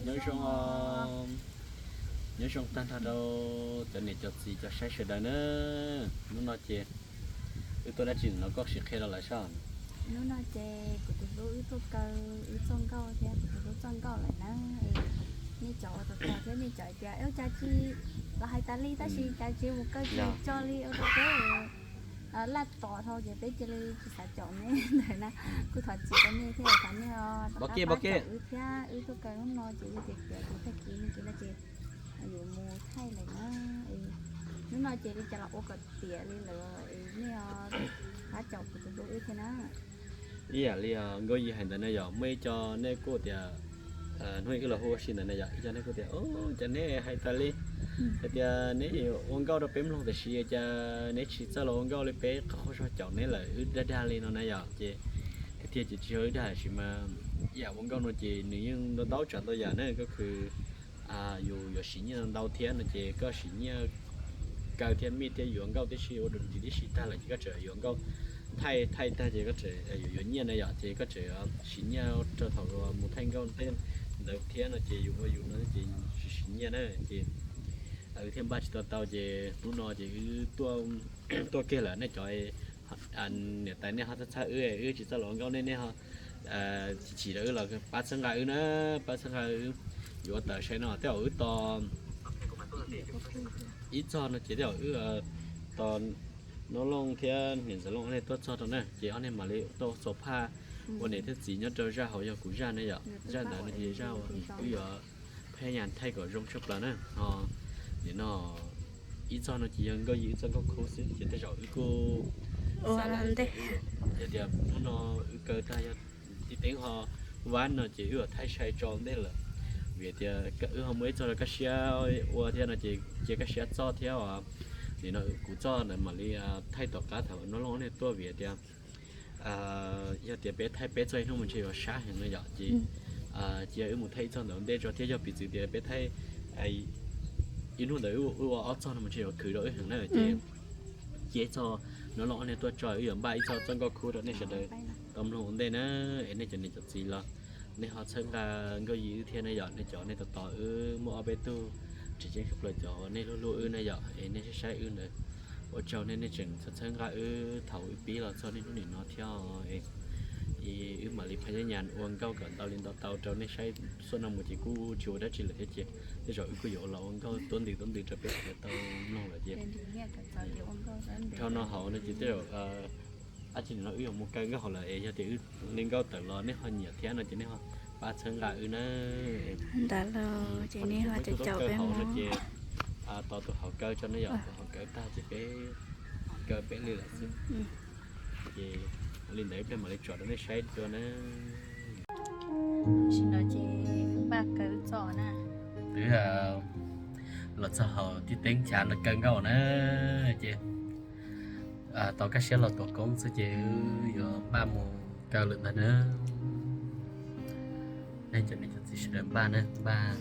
Nyob zoo, nyob zoo tag nrho rau cov niam cov txiv cov saib sawv daws na. Hnub no ces wb tuaj dab tsi no koj sim qhia rau lawv saib. Hnub no ces kuv tus hlub wb tuaj kaw wb txoj nkauj thiab kuv tus hlub txoj nkauj lawm na. Nej cov ua tau tau thiab nej cov hais tias ua cas tsis los hais tas li tab sis cas tsis mus kaw tsis tso li ua rau peb laj tos dhau ces peb cia li tsis xav caum nej ntawd na. Kuj thov txim rau nej thiab thov nej pab caum wb thiab. Wb tuaj kaw hnub no ces yog tias kuv tag kis no ces no ces yuav mus thaij lawm na. Hnub no ces li cas los ua kom tiav li lawm, nej pab caum kuv tus hlub wb thiab na. Ib yam li Nkauj Yim hais ntawd na yom, muaj ib co nej kuj tias hnub wb los hu ua si ntawd na yom, ib co nej kuj tias cas nej hais tas li hais tias neb ua nkauj rau peb mloog tiam sis cas neb tsis txawj los ua nkauj li, peb qhov qhov zog caum neb lawm wb dag dag li no na yom. Ces tiag tiag ces tsis yog wb dag tab sis mas ib yam ua nkauj no ces nws yeej ntau ntau tsav ntau yam na, koj khwv yus yuav siv nyiaj ntau thiab no ces koj siv nyiaj kaw thiab mij thiab yuav nkauj tib si ua dua ntxiv tib si tag lawm ces koj tseem yuav nkauj thaij thaij tag ces koj tseem yuav yuav nyiaj na yom, ces koj tseem siv nyiaj rau thaum mus thaij nkauj ntawd thiab no ces yus ua yus no ces siv siv nyiaj na ces wb thiaj npaj tsis tau tau ces hnub no ces wb tuaj kiag lawm nej cov niam tais nej ho txhawb txhawb wb, wb tsis txawj los ua nkauj nej nej ho chim chim rau wb los pab txhawb nqa wb na, pab txhawb nqa wb. Yuav ua tawm sai no tej zaum wb tos ib txog no ces tej zaum wb tos Nob Looj thiab niam Ntxawm Looj ob niag tuaj txog rau na ces ob niag mam li tuaj txhua phaj ua niam thiab txiv nyob rau zaj hauv yog kuv zaj ne yom, zaj ntawd no ces zaj uas wb yuav phaj nyas thaij kom zoo tshaj plaws na. Ho nim no ib txog no ces yog Nkauj Yim wb txoj nkauj khub xwb ces tej zaum wb kuj xav tias hnub no wb kaw tag yog tib teeb ho vab no ces wb yuav thaij sai tso ntej lawm. Vim tias wb ho muaj ib txoj rau Kaj Siab ua thiab no ces cia Kaj Siab txoj thiab os. Nim no kuv txoj ntawd mam li thaij tom qab thaum Nob Looj ob niag tuaj vim tias yog tias peb thaij peb txoj ib hnub mas ntshe yuav sab heev no yom, ces cia wb mus thaij ib txoj ntawd ua ntej tso thiab yog piv txwv tias peb thaij ib hnub ntawd wb ua ob txoj no mas ntshe yuav khwv rau wb heev na ces cia ib txoj Nob Looj ob niag tuaj tso wb yuav npaj ib txoj txoj nkauj khub rau nej sawv daws tau mloog ua ntej na. Es nej cov niam cov txiv los nej ho txhawb nqa Nkauj Yim wb thiab ne yom, nej cov nej tos tos wb muaj ob peb tug tseem ceeb tshaj plaws cov uas nej hlub hlub wb ne yom, es nej saib saib wb ntawd. Ua tsaug nej, nej tseem txhawb txhawb nqa wb thaum wb pib los txog niaj hnub nim no thiab. Es wb mam li phaj nyab nyas ua nkauj kom ntau li ntau tau rau nej saib. Xuaj no mus ces kuj tsis ua dab tsi lawm thiab ces tej zaum wb kuj yuav los ua nkauj tuab ntws tuab ntws rau peb sawv daws tau mloog lawm ces dhau no hauv no ces tej zaum dab tsi nim no wb yuav mus kaw nkauj hauv lawm es yog tias wb li nkauj tawm los nej ho nyiam thiab no ces nej ho pab txhawb nqa wb na. Ntawd los ces nej ho caum caum peb no ces tos tus hauv kaw tso ne yom, tus hauv kaw tag ces peb kaw peb li lawm xwb. Ces li ntawd wb mam li tsom rau nej saib dua na. Tam sim no ces wb npaj kaw txoj na. Twb los txog hauv tib teeb chav no kaw nkauj na, ces tau Kaj Siab los tuav koob xwb ces wb yuav npaj mus kaw lawm ntag na. Nej cov niam cov txiv sawv daws npaj na, npaj.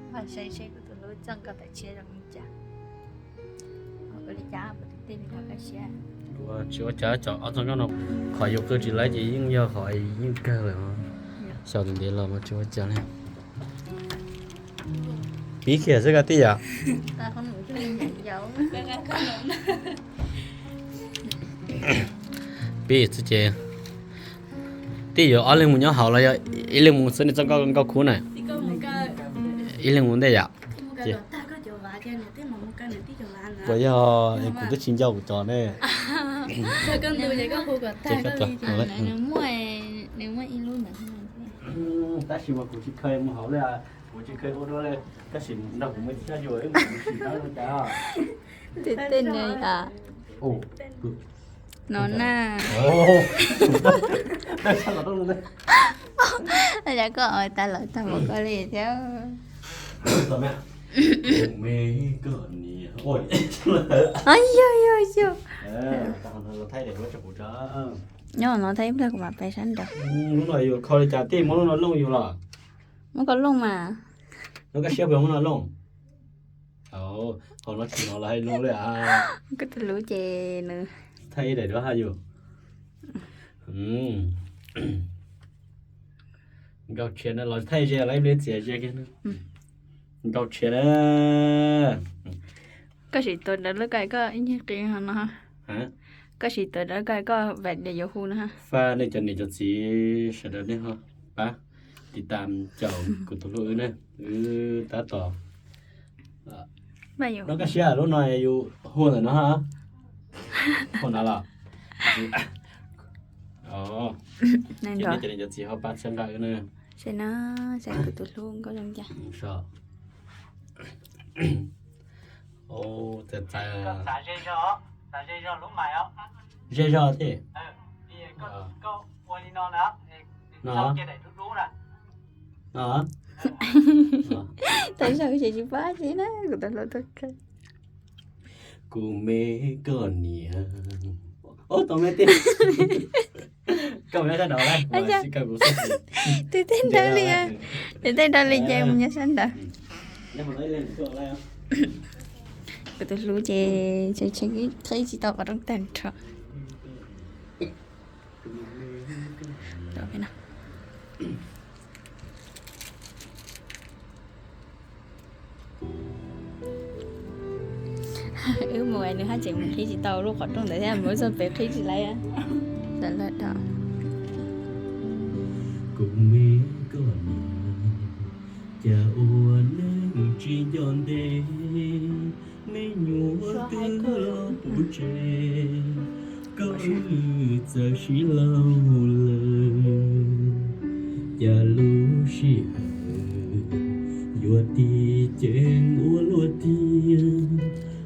Npaj saib seb kuv tus hlub txoj nkauj tawm tshiab zoo li cas. Tsis ua cas, cov ob txoj nkauj no qhov yus qw tsis laib ces yeej yog qhov yeej kawg lawm. Xyaum ntev los mas tsis ua cas li. Pib kiag xwb koj tij yom. Pib xwb ces tij yuav ob leeg mus nyob hauv los yog ib leeg mus xwb nej txoj nkauj nkauj khub na. Ib leeg mus ntej yom. Puas yog kuv twb tsis nco kuv cov ne. Tab sis mas kuv tsis kheev mus hauv li, kuv tsis kheev ua dua li, tab sis nrog kuv muaj ib txoj yus ib mus kuv sim no zoo cas. Tej tej ne no na. Cas koj tas lawm tag npaum koj li thiab. Yog yog yog. Nyob no thaij ib pliag kuv mam pais sab nraud. Lub no yus kho li cas tij, muab lub no looj yus los? Muab koj looj mas. Lub Kaj Siab puas muab no looj? Hauv no tsis hnov los hais lus li. Koj tus hlub ces nws thaij ib daim duab haj yus. Nkauj tshiab na, los thaij ze lawm, ib pliag txiav ze kiag na. Nkauj tshiab na. Koj sim tuav rawv lub kais koj ib ncig qis no. Koj sim tuav rawv kais koj vam tias yuav hu no. Faj nej cov niam cov txiv sawv daws nej ho pab tiv tam caum kuv tus hlub wb na. Wb tab tom noj kaj siab lub no yus hu ntawm no ha. Hu no los. Ces nej cov niam cov txiv ho pab txhawb nqa wb na. Kuv tus hlub nkauj zoo cas. Txawv txawv. Zej zog thiab. No. Tau zog ces tsis pab tsi na, kuv tus hlub tuaj kawg. Kuv me koj niam. Ub, tau me tiag. Koj mus nyob sab nraud, tus tej nrad li, tus tej nrad li ces mus nyob sab nraud. Kuv tus hlub ces qhib tsis tau qhov rooj tag nrho. Wb mus nws haj tseem mus qhib tsis tau lub qhov rooj ntawd thiab, mus txog pem qhib tsis laib. Kuv me koj niam, cas ua neej tsis nco ntev, me nyuam twb los puv tsev, koj wb txawm sib laug lawm, cas lub sij hawm yuav tig ceev ua luaj tiag,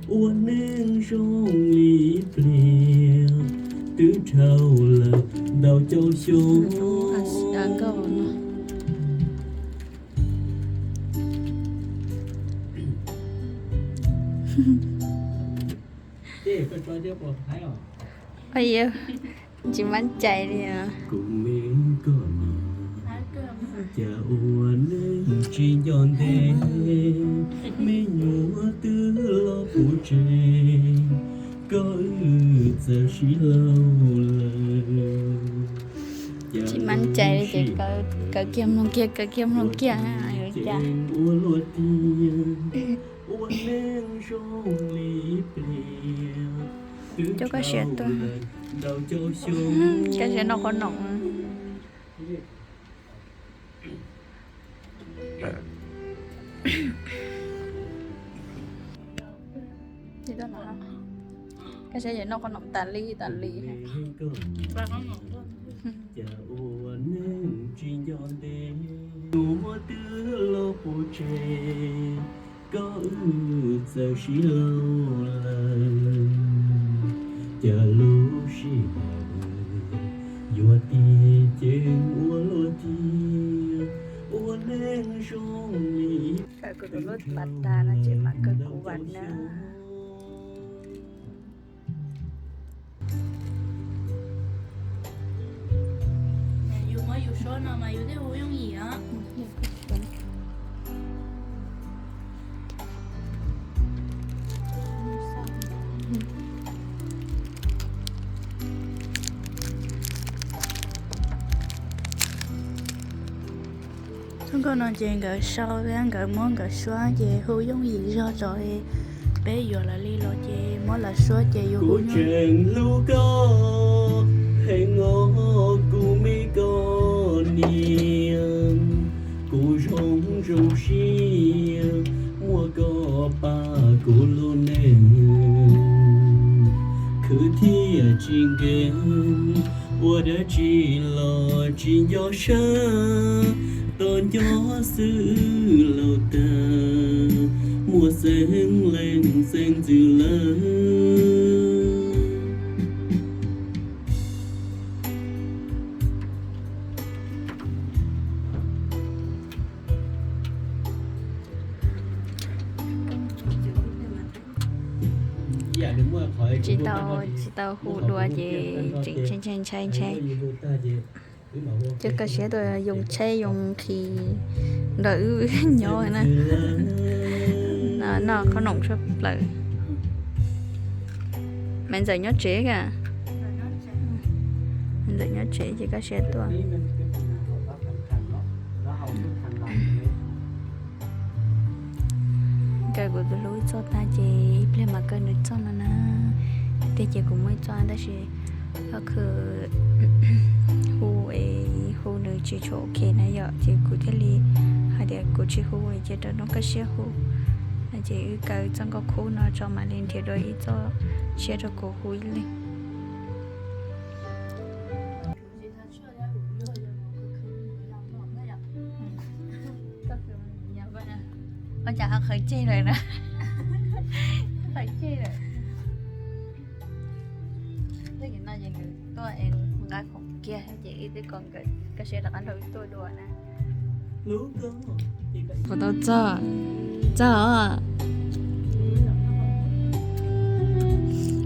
ua neej zoo li ib pliag, twb dhau lawm ntau caum xyoo. Tsis mab cai li. Kuv me koj niam, cas ua neej tsis nco ntev, me nyuam twb los puv tsev, koj wb txawm sib laug lawm. Tsis mab cai li ces kaw kiag mloog kiag, kaw kiag mloog kiag. Ua luaj tiag, ua neej zoo li ib pliag, twb dhau lawm ntau caum xyoo. Koj siab noj qhob noom. Koj siab noj qhob noom tas li tas li. Cas ua neej tsis nco ntev, tus muaj twb los puv tsev, koj wb txawm sib laug lawm, cas lub sij hawm yuav tig ceev ua luaj tiag, ua neej zoo li. Kawm kuv tus hlub tas tas no ces mam kawm kuv vam na. Yus muab yus suab no mas yus thiaj hu yooj yim os. Thoob nkauj no ces nkawd sau thiab nkawd muab nkawd suab ces hu yooj yim zog rau peb yuav lawv li los ces muab lawv suab ces yus hu nyob. Kuv tseem hlub koj heev os kuv me koj niam, kuv zoo zoo siab muaj koj pab kuv lub neej, khwv thiaj tsis nkees, ua dab tsi los tsis nco sab, tos nco xwb laus tag, muaj xeeb leej xeeb ntxwv lawm. Tsis tau, tsis tau hu dua ces tseem ntshai ntshai ntshai ntshai. Ces koj siab tuaj yoo tsheb yoo nqhis nrog wb nyob na. Noj qhob noom tshaj plaws. Maiv Ntxawm nyob tsev ka? Maiv Ntxawm nyob tsev ces koj siab tuaj. Kaw kuv tus hlub ib txoj tag ces ib pliag mas kaw nws txoj no na. Tiag ces kuv muaj ib txoj tab sis ob khw hu es hu nws tsis tshua ok na yom, ces kuv thiaj li hais tias kuv tsis hu ces rau hnub kaj siab hu. Ces wb kaw txoj nkauj khub no tso mam li nrhiav dua ib txoj tshiab rau kuv hu ib leeg. Ua cas ho qhawv ceg lawm na? Qhawv ceg lawm. Tej no ces nkawd tuaj es nqa khoom kiag ces ib twb ko nkawd kaj siab rov qab nrog wb tuaj dua na. Puas tau txog? Txog os.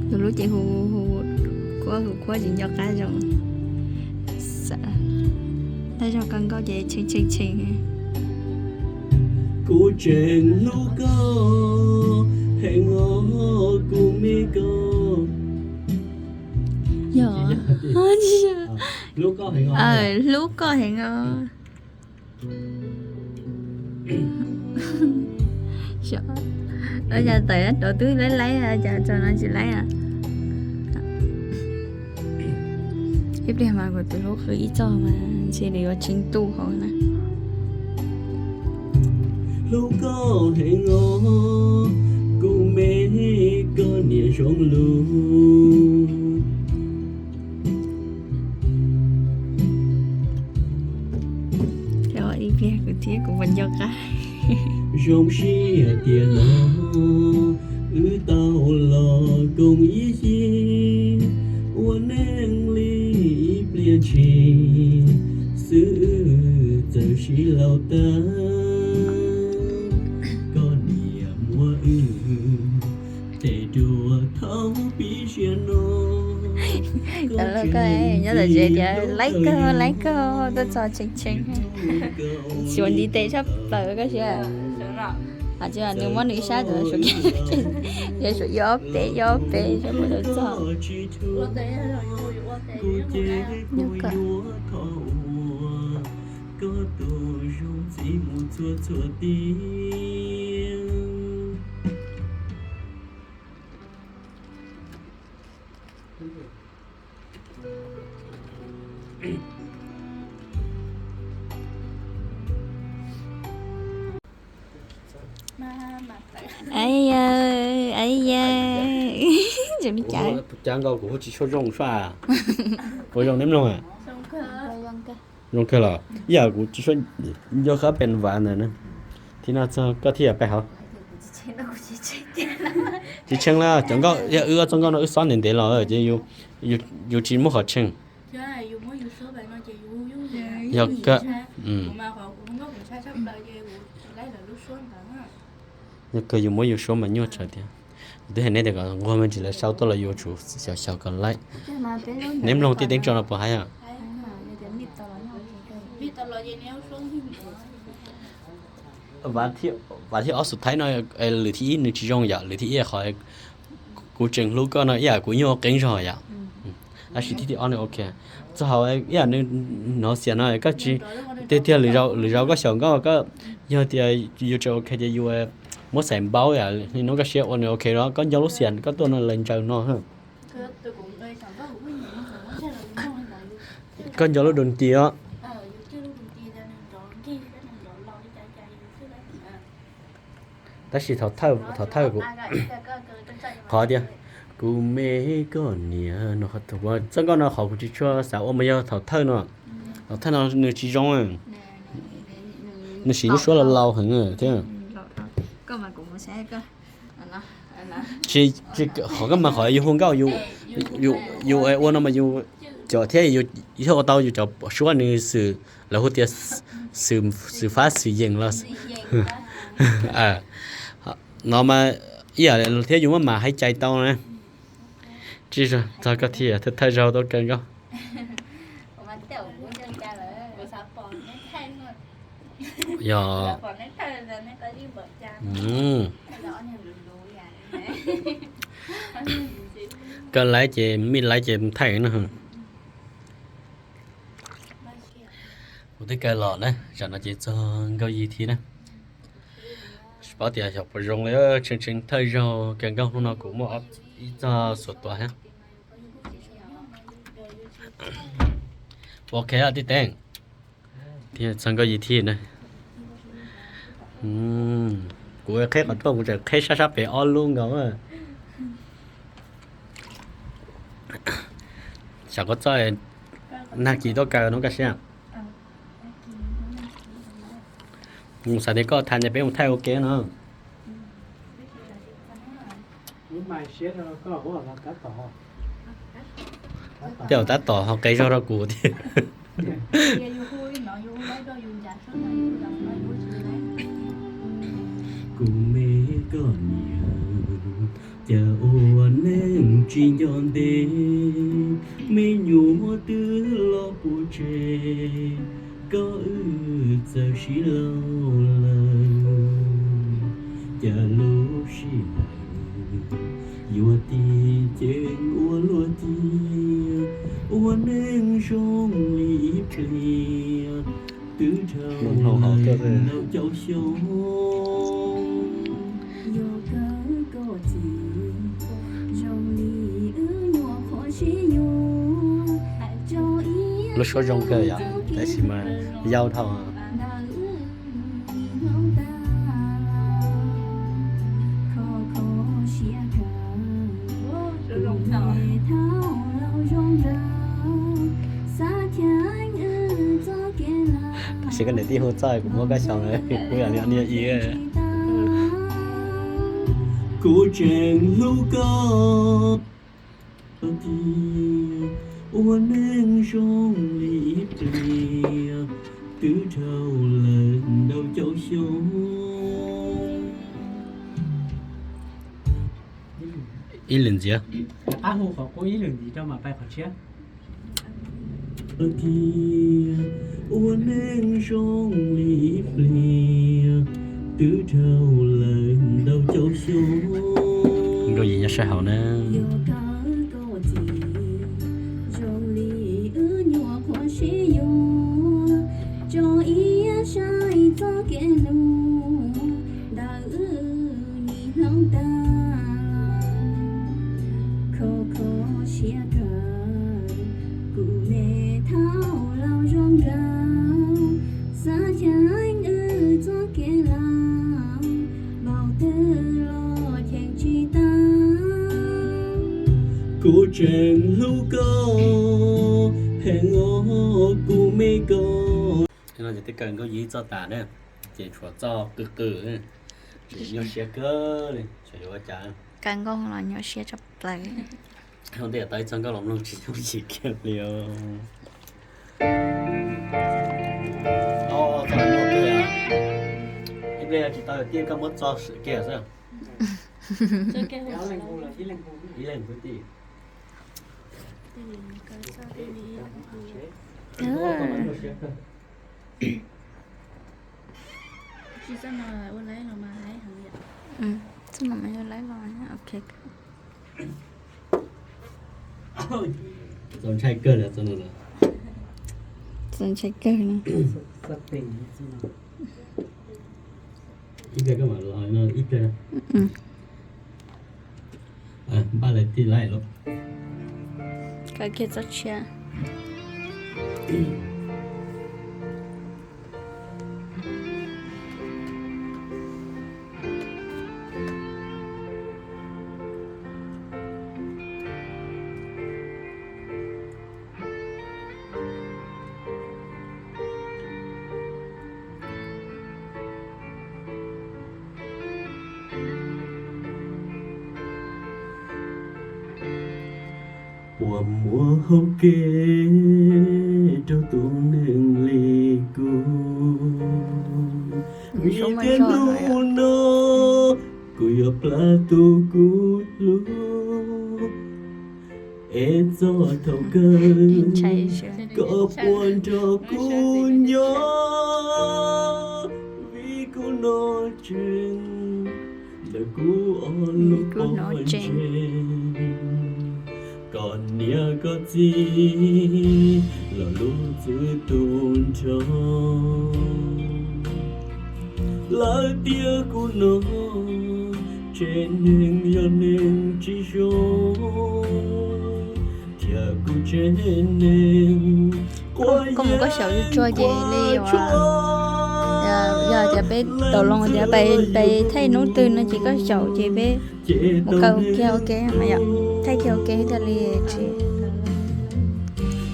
Tus hlub ces hu hu kuab hu kuab tsis nco qab zoo. Xav, tab zog koj nkauj ces tshee tshee tshee. Kuv tseem hlub koj heev os, kuv me koj. Yog, hlub koj heev os. Cas tawm rau twb laib laib, cas txog no tsis laib. Ib pliag mas kuv tus hlub qhwv ib txoj mas ntshe nws yuav tseeb tu hauv na. Hlub koj heev os, kuv me koj niam zoo lug. Ib pliag kuv thiab kuv puas nco qab. Zoo siab tias no wb tau los koom ib ncig ua neej li ib pliag ntshis xwb, txawm sib laus tag koj niam muab wb tes dua thaum pib ziag no. Nyob tom tsev tias laib kawg laib kawg tuaj txog tshee tshee. Suav ntiv tes tshaj plaws koj siab. Hais tsis nws muab nws ib sab, suav ib ob peb ib ob peb sab puas tau txog. Koj tus zoo txiv mus txhua txhua tiam. Ai yawg, ai yawg, zoo li cas? Cas nkaus kuv hu tsis tshua zoo sua. Ua zoo neb mloog. Zoo kawg los ib yam kuv tsis tshua nco qab pes vas ntawd na. Thib no txog koj thiaj pais hauv. Tsis tsheej lawm, cov nkauj yog wb ob txoj nkauj no wb xob ntev ntev los ces yus tsis muaj qhov tsheej. Yog kawg, yog kawg yus muab yus suab mas nyuaj tsawv tiag. Kuv twb hais neb tias kom nquag me ntsis lawv sau tuaj los yus tsum xyaum xyaum kom laib. Neb mloog tib teeb tso no puas haib os? Vas thiab ob xub thaib no, lwm thib ib nws tsis zoo yom, lwm thib ib qhov kuv tseem hlub koj no ib yam kuv nyuaj qeeb zog yom. Tab sis thib thib ob nws ok. Txog hauv ib yam nws hnov xiam no koj tsis, tiag tiag lwm zaus koj xyaum nkauj koj, yog tias yus tseem ok ces yus muab xaim npaub yam li no koj siab ua nws ok los koj nco lub xiam koj tuaj no lawv ntsaws no. Koj nco lub dun ti os. Tab sis thaum thawj kuv, qhov tias kuv me koj niam no, txoj nkauj no qhov kuv tsis tshua xav ua mas yog thaum thawj no. Thaum thawj no nws tsis zoo, nws siv lub suab laus laus heev thiab. Tsis, qhov koj mas qhov yus hu nkauj, yus ua no mas yus cov thiab yus thiaj ua tau yus cov suab nws xwm, lawv hu tias xwm fab xwm yeem los no mas ib yam thiab yus muab mam hais cai tau na. Tsis txog koj thiaj thawj zaug tau kawg nkauj. Yog kawg laib ces mij laib ces thaij na. Kuv twb kawg los na, zaum no ces txog nkauj yig thiab na. Tsis paub tias xyov puas zoo li, tshee tshee thawj zaug kawg nkaus. Hnub no kuv muaj ib txog xuas tuav thiab. Ok tib teem, txog Nkauj Yim thiab na. Kuv qheb qhov rooj kuv tseem qheb sab sab pem ob lub nkaus. Xyov koj txoj nag kis tuaj kaw hnub kaj siab. Xav tias koj tham ces peb mus thaij ua ke no. Tej zaum tab tom ho qe zog rau kuv thiab. Kuv me koj niam, cas ua neej tsis nco ntev, me nyuam twb los puas tseg, koj wb txawm sib laus lawm, cas lub sij hawm yuav tig ces ua luaj tiag, ua neej zoo li ib pliag, twb dhau lawm ntau caum xyoo. Yog kawg koj txiv, zoo li wb nyuam qhuav sib yuav, lub suab zoo kawg yom, tab sis mas yau dhau. Tab sis koj niam tij hu txoj kuv muab koj xyoo, kuv yam li niag i. Kuv tseem hlub koj tiag, ua neej zoo li ib pliag, twb dhau lawm ntau caum xyoo. Ib lwm ntxiv. Qab hu qhov qub ib lwm ntxiv rau mam pais qhov tshiab. Tiag, ua neej zoo li ib pliag, twb dhau lawm ntau caum xyoo. Nkauj Yim nyob sab hauv na. Yog kawg koj txiv, zoo li wb nyuam qhuav sib yuav, tso iab saib txoj kev hlub ntawm wb nim hloov tag. Kho kho siab kawg, kuv me thaum laus zoo nraug, xav cheem wb txoj kev laus, npaum twg los cheem tsis tau. Kuv tseem hlub koj heev os kuv me koj. No ces twb kaw Nkauj Yim txoj tas na, ces tshuav txoj qw qw, tseem nyuaj siab kawg li, xyov yuav ua cas. Kaw nkauj los nyuaj siab tshaj plaws. Ua ntej tau ib txoj nkauj los mloog tsis yooj yim kiag li os. Txoj no nyuaj kawg. Ib pliag tsis tau tiaj koj muab txo kiag xwb. Ib leeg kwv tij. Txoj no mas yog laib los, ok. Txaus ntshai kawg li txoj no. Txaus ntshai kawg no. Ib pliag koj mam los no ib pliag. Npaj lawv tij laij los. Kaw kiag txoj tshiab. Puas muaj hauv kev rau tus neeg li kuv? Vim tias hnub no kuv yuav plam tus kuv hlub, es txog thaum kawg koj puas nrog kuv nyob? Vim kuv no tseem ntawm kuv ob lub pob ntseg, koj niam koj txiv los lub txwv tu nrho. Lawv tias kuv no tsev neeg yog neeg tsis zoo, thiab kuv tsev neeg koj mus koj xyaum tsuag ces li, yog tias peb tau loo tias peb thaij hnub twg no ces koj xyaum ces peb mus kaw kiag ua ke mas yom, thaij kiag ua ke thiaj li tsis.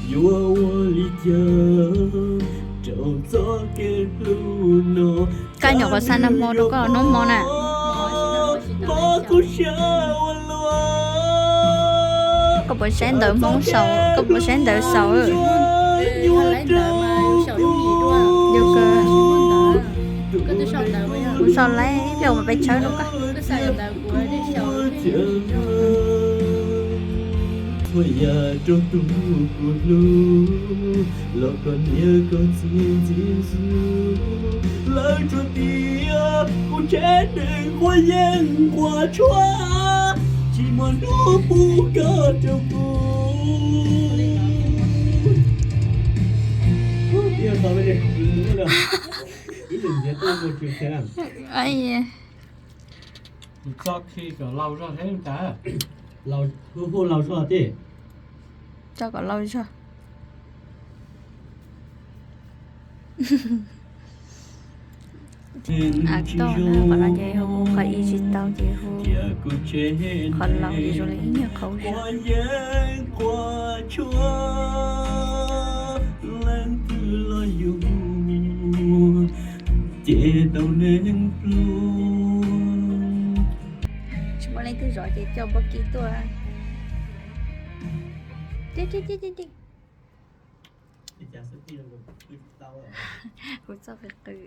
Yuav ua li cas rau txoj kev hlub no? Koj nyuam qhuav xa nag hmo rau koj hnub hmo na. Koj puas saib ntawv Hmoob xaus, koj puas saib ntawv xaus? Kuv xaus lawm, ib pliag mas peb tshawb rau koj. Txhua yam rau tus kuv hlub, los koj niam koj txiv ntxim hlub. Lawv tsuas tias kuv tsev neeg quav yeeb quav tshuaj, tsis muaj hnub pub koj rau kuv. Ib lwm ntiav tuaj ua tsuas khiav na. Tus txoj khi kom laus zog thiab ntag. Hu hu laus zog tiag. Tso kom laus zog. Av toj na, qhov no ces hu qhov ib tsis tau ces hu qhov laus ces zoo li ib nyuag qhauv zog. Leej twg los yus ces tau neeg pluag. Tsis muaj leej twg zov ces coj npawg Kib tuaj. Kuv txoj qw qw.